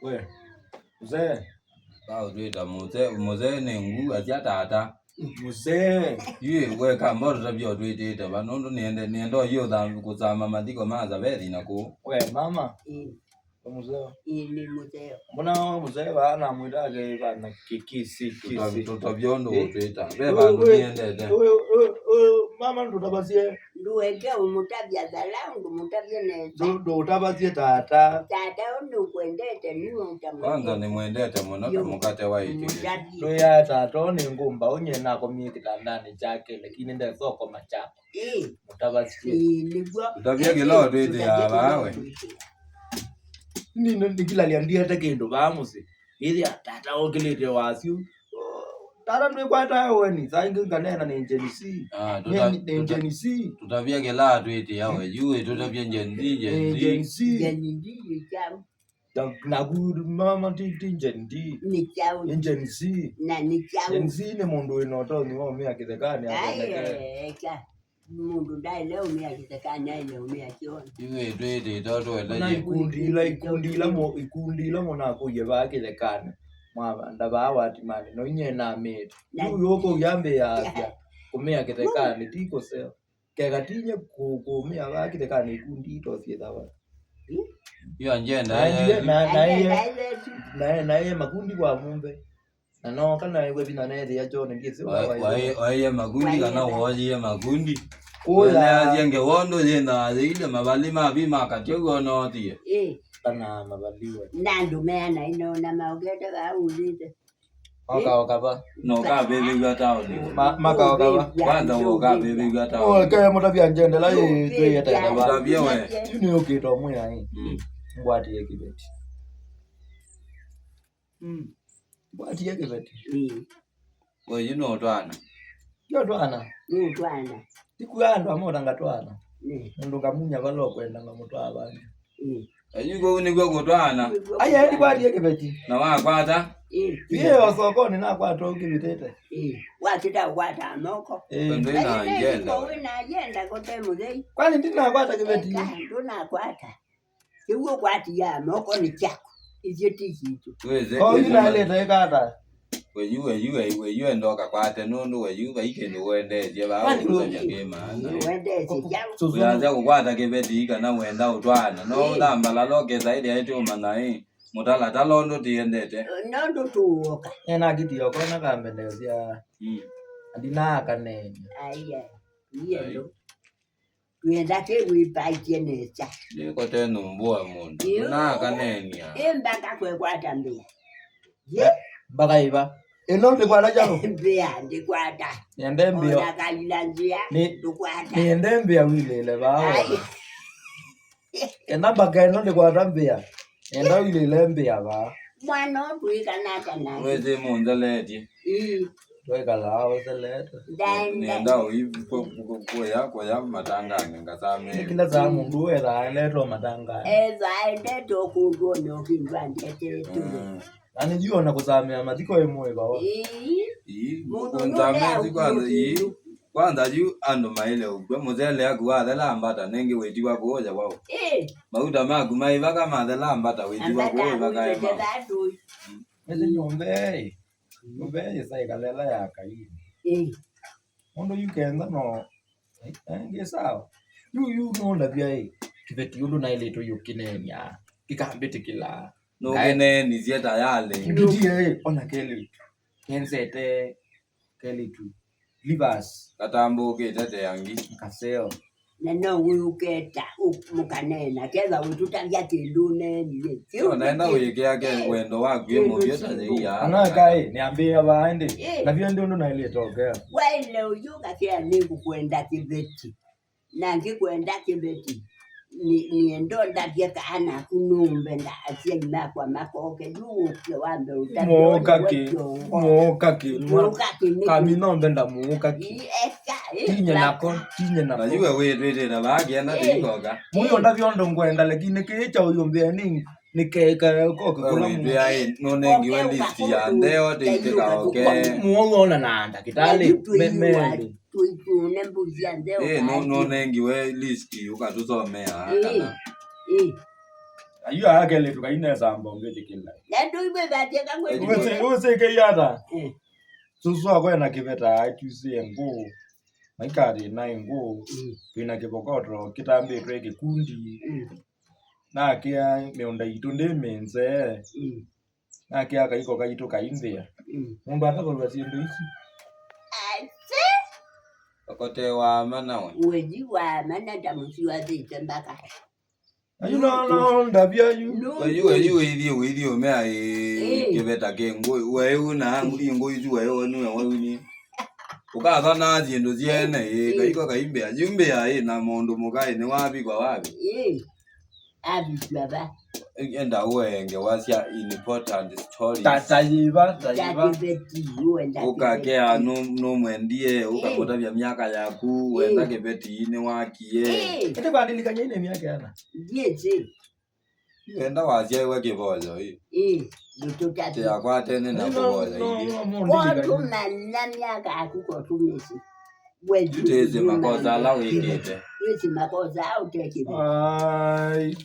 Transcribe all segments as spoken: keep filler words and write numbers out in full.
We, mzee. Ka ũtwĩta mzee, mzee nĩ ngu, asya tata. Mzee. Yu we kamba ũtũtavya ũtwĩtĩte va, nũndũ nĩende, nĩenda ũyĩ ũtha-, kũsama mathiko ma Zavethi na kũu. We, mama. Mm. We mzee. Ĩĩ, nĩ mũtheo. Mbona mzee vaa namwĩta ake vana kĩkĩsĩ, kĩsĩ. Tũtavya ũndũ ũtwĩta. Ve vandũ nĩendete. Ũyũ, ũyũ, ũyũ, mama ndũtavasye. Ndũeke ũmũtavya thalau, ndũmũtavye nesa. Ndũ-, ndũtavasye tata. Tata ũyũ nĩũkwendete, nĩwe ũtamwendete. Kwanza nĩmwendete mũno ta mũkate wa ĩtĩkĩli. Ndũya tata ũyũ nĩ ngũmba, ũnye nakomie kĩtandanĩ kyake, lakini ndesokoma kyakwa. Ĩĩ. Mũtavasye. Ĩĩ, nĩguo. Ũtavya kĩla ũtwĩtĩaa vaa we. Nĩ, nĩ, nĩkĩlalya ndiete kĩndũ vaa mũsyĩ. Ĩthĩa tata okĩlĩte wasyu. Tata ndwĩkwata ũeni, saa ingĩ nganeena nĩ Gen Z. Ah, nĩ, tũta-, nĩ tũta-, Gen Z. Tũtavya kĩla atwĩtĩa we. Yu ĩ, tũtavya Gen Z, Gen Z. Gen Z. Gen Z nĩ kyaũ? Na, naku mama ti, ti Gen Z. Nĩ kyaũ? Nĩ Gen Z. Na nĩ kyaũ? Gen Z nĩ mũndũ wĩna ũtonyi wa ũmĩa kĩthekanĩ. Ai, athondeke. Eka. Mũndũ ndaĩle ũmĩa kĩthekanĩ, aĩle ũmĩa kyonthe. Ithuĩ twĩtĩtwe tũeleje. Na ikundi ila, ikundi ila mo-, ikundi ila mũnakũie vaa kĩthekanĩ, mwavanda vaa Watimanĩ, no inyie namĩte. Na yu yũkũ yambĩĩasya kũmĩa kĩthekanĩ, ti kũseo. Keka tinye kũ-, kũmĩa vaa kĩthekanĩ, ikundi ito syĩthawa. Yo njenda na, ya na, na, na, na, na, na makundi kwa mumbe. Na no kana ĩwe vinya nethĩa John ndiĩsĩ wa, wa, wa, waĩe makundi kana woyie makundi. Kũya. Nĩasya ngewa ũndũ yĩndaa yĩile mavali ma vi makatya w'o nothie. Ĩ. Kana mavaliwe. Na andũ meana ino na maongete vaa ũlĩte. Oka, oka va. No kavĩvĩw'a taoni. Ma-, maka oka va. Kwanza wo kavĩvĩw'a taoni. Oke mũtavya njendela ĩ twĩyetera va. Ũtavye we. Yu nĩ ũkĩto mwĩa ĩ. Mm. Ngwatie kĩveti. Mm. Ngwatie kĩveti. Ĩĩ. We, yu no twana. Yo twana. Nĩ twana. Tikuwa andũ amotanga twana. Ĩĩ. Mũndũ ngamunya vala ũkwenda ngamũtwaa vangĩ. Ĩĩ. Ayu kũu nĩkw'o kũtwana. Aya, ĩndĩ kwatie kĩveti. Na wakwata. Ĩĩ. Ĩĩ, o sokonĩ nakwata ũkĩvĩtĩte. Ĩĩ. Wakĩta ũkwata moko. Ĩĩ. Tondũ ĩna agenda. Wĩna agenda kote mũthei. Kwani ndinakwata kĩveti? Eka, ndũnakwata. Kĩu ũkwatiaa moko nĩ kyaku, ithyĩ ti sitũ. Wĩsĩ, oyu naĩlĩte ĩkata. Weyu, weyu, weyu, weyu enda ũkakwate nũndũ weyu vai kĩndũ wendeesye vaa. Kwani ũkũsavya kĩ maana? Nĩwendeesye kyaũ? Ũyasya kũkwata kĩveti kana wenda ũtwaana. No ũthambala lokesa ĩthĩa ĩtĩ ũmanya ĩ mũtalatala ũndũ tĩendete. Nũndũ tũũoka. Ena kĩtio kona kambendeesya. Mm. Andinaakaneenya. Aiya, iye ndo. Twĩenda kĩwĩpaĩtye nesa. Nĩkote nyũmbũ wa mũndũ. Ĩĩ. Nakaneenia. Ĩ mbaka kwekwata mbĩa. Ye. Mbaka ĩva? Ĩno ndĩkwata kyaũ? Mbĩa ndĩkwata. Nĩende mbĩa. Ona kalila nzĩa, nĩ-, ndũkwata. Nĩende mbĩa wilĩle vaa. Ai. Ena mbaka ĩno ndĩkwata mbĩa. Enda ũilĩle mbĩa vaa. Mwana ũtwĩkana ata nake? Wĩsĩ mũnzeleetye. Ĩĩ. Twĩkalaa ũseleete. Ndaenda. Nĩenda ũi kũ-, kũ-, kũya, kũya matanganĩ ngasamĩe. Nĩ kĩla saa mũndũ ethaa endete o matanganĩ. Ethaa endete o kũndũ one o kĩndũ andetete. Mm. Na nĩ yu ona kũsamĩa mathiko ĩ mũĩ vao. Ĩĩ. Ĩĩ, mũndũ kũnzamĩa nũndea ti kwanza, ũkũtĩndũ. Ĩĩ. Kwanza yu andũ maĩle ũkw'a, mũsele aku wathela mbata, nengĩ wĩtiwa kũũya waũ? Ĩ. Mauta maku maĩ vaka mathela mbata, wĩtiwa kũũya vaka ema. Nĩsĩ nyũmba ĩ, nyũmba ĩ yĩsa ĩkalela ya kaini. Ĩ. Mũndũ yu kenda no, eh, eh, ngĩ sawa. Yu, yu nũndavya ĩ, kĩveti ũndũ naĩlĩtwe yũkĩneenya, kĩkambĩtĩkĩla. Nũkĩneenisye tayalĩ. Kĩveti ĩ, ona kelĩtu. Kenzete. Kelĩtu. Livers. Katambũkĩte teangi. Kaseo. Na no wĩũketa, ũ-, mũkaneena, ketha wĩtũtavya kĩndũ ũneenie. Kĩu no naenda wĩkĩa ke wendo waku ĩ mũvyũ ta yĩia. Anakaĩ, nĩambĩĩa vaa ĩndĩ. Ĩ. Na vyũ ĩndĩ ũndũ naĩlĩte ũkea. Waĩle ũyũ ũkakĩa nĩngũkwenda kĩveti. Na ngĩkwenda kĩveti, nĩ-, nĩenda ũndavye kaa naku nũmbenda asyai makwa makoke, yu ũke wambe ũtavye. Mũũka kĩ, mũũka kĩ, mũũka kĩ nĩ kami nũmbenda mũũka kĩ. Ĩ, eka, ĩ, tinye nako, tinye nako. Na yu we wĩtwĩtĩte vaa kĩenda tĩikoka. Mũyo ndavyo ndo ngwenda, lakini kĩĩ kya ũyũmbĩa nĩ Nĩkeka koke kũla wĩtwĩa ĩ, nũnengiwe list ya ntheo tĩitĩka oke. Mũwau ona na ndakĩtalĩ me-, meli. Ĩ, nũ-, nũnengiwe list ũkatũsomea kana. Ĩ. Ayu aa kelĩtu kainesa mbonge jikila. Na ndũiwe vatia kangwe. Usi, usi kei ata? Eh. Susu akwe na kĩveta akyusĩe ngũ. Maikati na ngũ. Mm. Twĩna kĩvokoto kĩtambĩtwe kĩkundi. Mm. Nakĩa mĩũnda itũ ndĩ mĩnzee. Mm. Nakĩa kaiko kaitũ kaimbĩa. Mm. Mũndũ atakolwa syĩndũ isu. Ase. Okote wa mana we. Wezi wa mana ndamusiwa thite mbaka. Ayu no, no, ndavya yu. No. Ayu, ayu wĩthie, wĩthie ũmea ĩ, ĩ, kĩveta kĩ ngũ, weũ na ngũ, ĩ ngũ isu weũ nĩwe wauni. Ũkatha na syĩndũ syene, ĩ, ĩ, kaiko kaimbĩa, yumbĩa, ĩ, na mũndũ mũka, ĩ, nĩwavikwa wavi. Ĩ. Avikwa va? Enda ũenge wasya important stories. Ta, ta yĩva, ta yĩva. Ndakĩveti, ũenda ũkakea kĩveti. Nũ-, nũmwendie, ĩ, ũkamũtavya myaka yaku, ĩ, wenda kĩveti, nĩwakie. Ĩ. Ĩndĩ kwandilikany'a ine myaka yana? Ndiĩsĩ. Wenda wasyaĩwe kĩvoyo, ĩ. Ĩ, ndũtũtavya. Tĩakwatene na kũvoya ĩngĩ. Kotũmanya myaka yaku kotũmĩsĩ. Wezi. Tutĩsĩ makosa ala wĩkĩte. Twĩsĩ makosa ala ũtekĩte. Ai,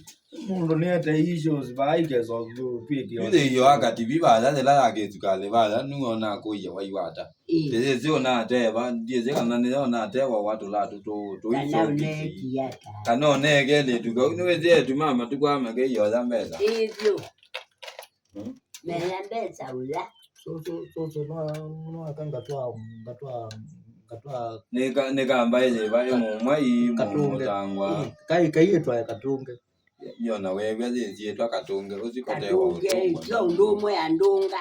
mũndũ nĩete issues, vai keso twĩkĩo. Yu thĩio akativi vaya yĩla ya kĩsukalĩ vaya, nĩwona kũia waiwata. Ĩ. Ndĩsĩ ũnateva, ndiĩsĩ kana nĩyo ũnatewa watũla tũtũ, tũi kana ũneekie ata. Kana ũneekele tu kau, nĩwĩsĩ etu ma matukũ aa makĩioya mbesa. Ĩthyo. Hmm? Mena mbesa ũla. Sũsũ, sũsũ, no, no, aka ngatwa, ngatwa, ngatwa. Nĩ ka, nĩ kamba ĩyĩva ĩ mũmwa ĩ Katũnge. Mũtangwa. Ĩ, kai, kai ĩtwae Katũnge. Yona wew'a yĩsyĩtwa Katũnge, ũsu kotewa Katũnge, ũtũngwa. Sio ũndũ ũmwe andũnga.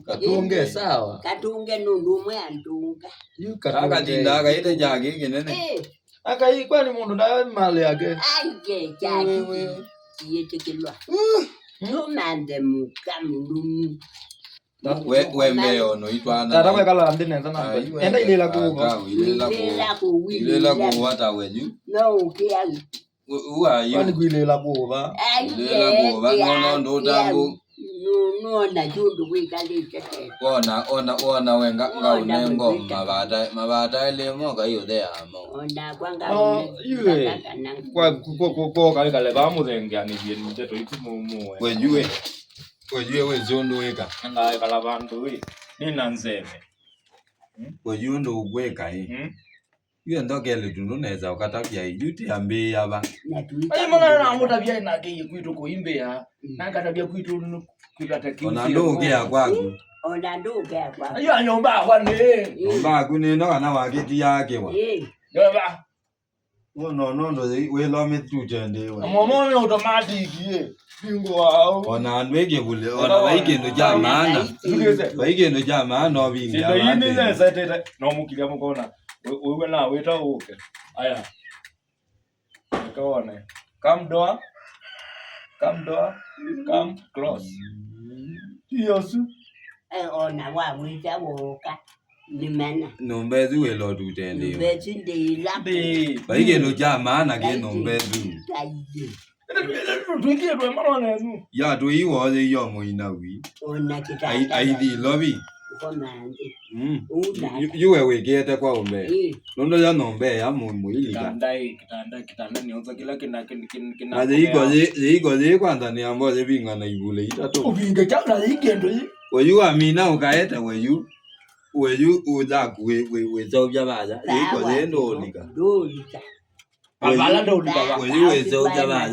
Katũnge, ĩ, sawa. Katũnge nĩ ũndũ ũmwe andũnga. Yu Katũnge. Akatinda akaĩte kyake kĩnene. Ĩ. Akai, kwani mũndũ ndawe mali yake? Aye, kyaki. Wewe. Kiyĩtĩkĩlwa. Mm. Tũmanthe mũka mũlũmu. We, we mbee ono itwana. Tata wekala nthĩ nesa na. Ai, we, enda ilĩla kũũva. Aka, ilĩla kũũva. Ilĩla kũũva, ilĩla kũũva ta wenyu. No ũkĩa. Who are you? Kwani kwilĩla kũũva? Ilĩla kũũva, nona ũndũ ũtangũ. Nona kyũndũ wĩkalĩte tena. Wona, ona, wona we nga, ngaũnengo mavata, mavata elĩ mo kaĩ ũtheaa mo. Ona kwa ngaũne. Iwe. Kwa, kwa, kwa, kwa, kwa, kale ba mũthengeanĩthie ndeto isu mũmũwe. We, yue. We, yue, wĩsĩ ũndũ wĩka. Ngaekala vandũ wĩ. Nĩ na nzeve. Hmm? We, yu ũndũ ũkwĩka ĩ. Hmm? Yu enda ũkele tũndũ nesa ũkatavya yu tĩambĩĩa va. Na tuita. Ai, mwana na mũtavya na kĩĩ kwitũ kũimbĩa. Mm. Na katavya kwitũ nũ-, kwĩkata kĩu. Ona ndũũkĩa kwaku. Ona ndũũkĩa kwaku. Ayo nyũmba yakwa nĩ. Nyũmba yaku nĩ ĩno kana wakĩtiaa kĩwa. Ĩ. Nyũmba. Wona ũndũ wĩlomĩ tu tendĩwe. Momo nĩ automatic ĩ. Bingo wao. Ona andũ ĩ kĩvulĩ, ona vai kĩndũ kya maana. Vai kĩndũ kya maana no vingia. Sindo ini nesa tete no mũkilya mũkona. Wewe na wĩta ũke. Aya. Nikaone. Come door. Come door. Come close. Iyo su. Eh, ona wamwĩta woka. Nĩmena. Nyũmba ĩsu wĩla ũtutendĩwe. Nyũmba ĩsu ndĩĩla. Ndĩ. Vai kĩndũ kya maana kĩ nyũmba ĩsu. Taiye. Twĩkĩtwe manonenu. Ya tũiwoye iyo mũinawi. Ona kitanda. Aithi ilovi. Ngoma nthĩ. Mm. Yu, yu we wĩkĩĩte kwa ũmbee. Ĩ. Nũndũ ya nyũmba ya mũ-, mũilika. Kitanda ĩ, kitanda, kitanda nĩ ũtha kĩla kĩna, kĩna, kĩna, kĩna. Na yĩiko yĩ, yĩiko yĩ kwanza nĩ ambo yĩvinga na ivule itatũ. Ũvinge kya na yĩikendo yĩ. Ũyu amina ũkaete weyu. Weyu ũthaku wĩ, wĩ, wĩseũvya vaya. Yĩiko yĩ ndũũlika. Ndũũlika. Vava ala ndũlika va. Weyu wĩseũvya vaya.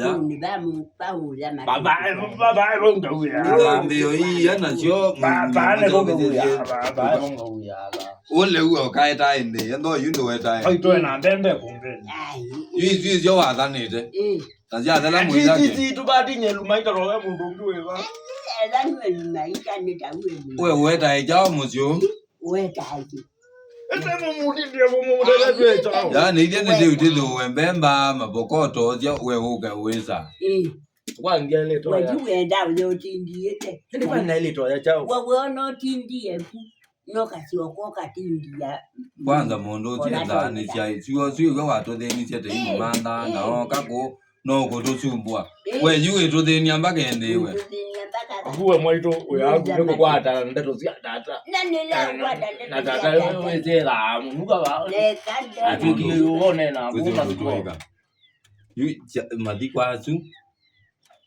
Vava, vava, vava, ngauya. Ithambĩo ii nasyo. Vava, vava, ngauya. Vava, vava, ngauya. Ũle uo ũkaetae nthĩ, endo yu ndũetae. Aitwe na mbembe kumbe. Yu isu isyo wathanĩte. Ĩ. Na syathela mwĩthake. Ati tũvatinye lumaita rowe mũndũ ũngĩ wĩva. Ela nwe lumaita nĩ ta wĩ. We wetae kyaũ mũsyĩ ũũ? Wetae kĩ? Ete mũmũtithie mũmũtethie twĩ kyaũ? Yaani ithe nĩ tĩu tĩthũwe mbemba mabokoto sya we ũke wĩsa. Ĩ. Wangia lĩtwa ya. Wendi wenda ũle ũtindiĩte. Ĩndĩ kwa na lĩtwa ya kyaũ? Wewe ona ũtindie ku. No kasyoka ũkatindia. Kwanza mũndũ ũtiendaa nĩ sya syuo syuo iwe watũthĩnisye tei mũmantha na oka kũ no kũtũsumbũa. Ĩ. We yu ĩtũthĩnia mpaka ĩndĩwe. Ĩtũthĩnia mpaka. Akuwe mwaitũ ũyaku nĩ kũkwata ndeto sya tata. Na nĩla kwata ndeto sya tata. Na tata wĩtĩlaa mũnuka va. Neka ndeto. Atwĩkie yu wone na kuma sikuo. Yu mathiko asu.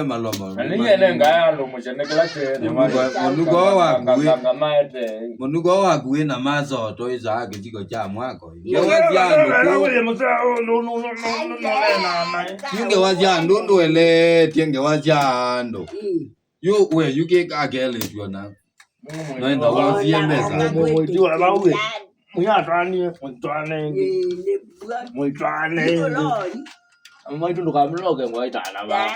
Nĩwĩsisye malomo. Na nĩnyie nĩngaĩa andũ mũcene kĩla kĩthĩ. Mũnuko, mũnuko waku wĩ, ngangamaete. Mũnuko waku wĩ na masoto ĩsaa kĩsiko kya mwako. Ngewa sya andũ kũ. Yu ngewa sya andũ ndũeleetye ngewa sya andũ. Yu we, yu kĩka kelĩtw'o na. Noenda wosie mbesa. Mũitũ wa vau ĩ. Mũyatwanie, mũitwane ĩngĩ. Mũitwane ĩngĩ. Mama maitũ ndũkamũloke ngwa itana va.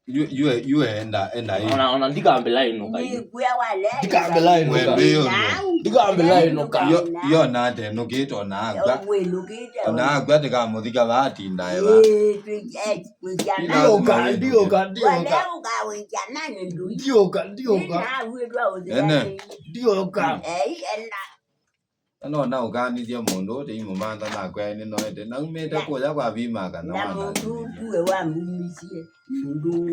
Yu, yu, yu enda, enda ĩ. Ona, ona ndikambĩla ĩnũka. Ndikambĩla ĩnũka. Wembe yo. Ndikambĩla ĩnũka. Yo, yo nate nũkĩte ona akwa. Ona akwa tikamũthika vatinda eva. Ndioka, ndioka, ndioka. Ndioka, ndioka. Ene. Ndioka. Ena ona ũkanisye mũndũ ũte imũmantha nakwa nĩ noete. Naumĩte kũya kwa vima kana na mũndũ tuwe wambumisye. Mũndũ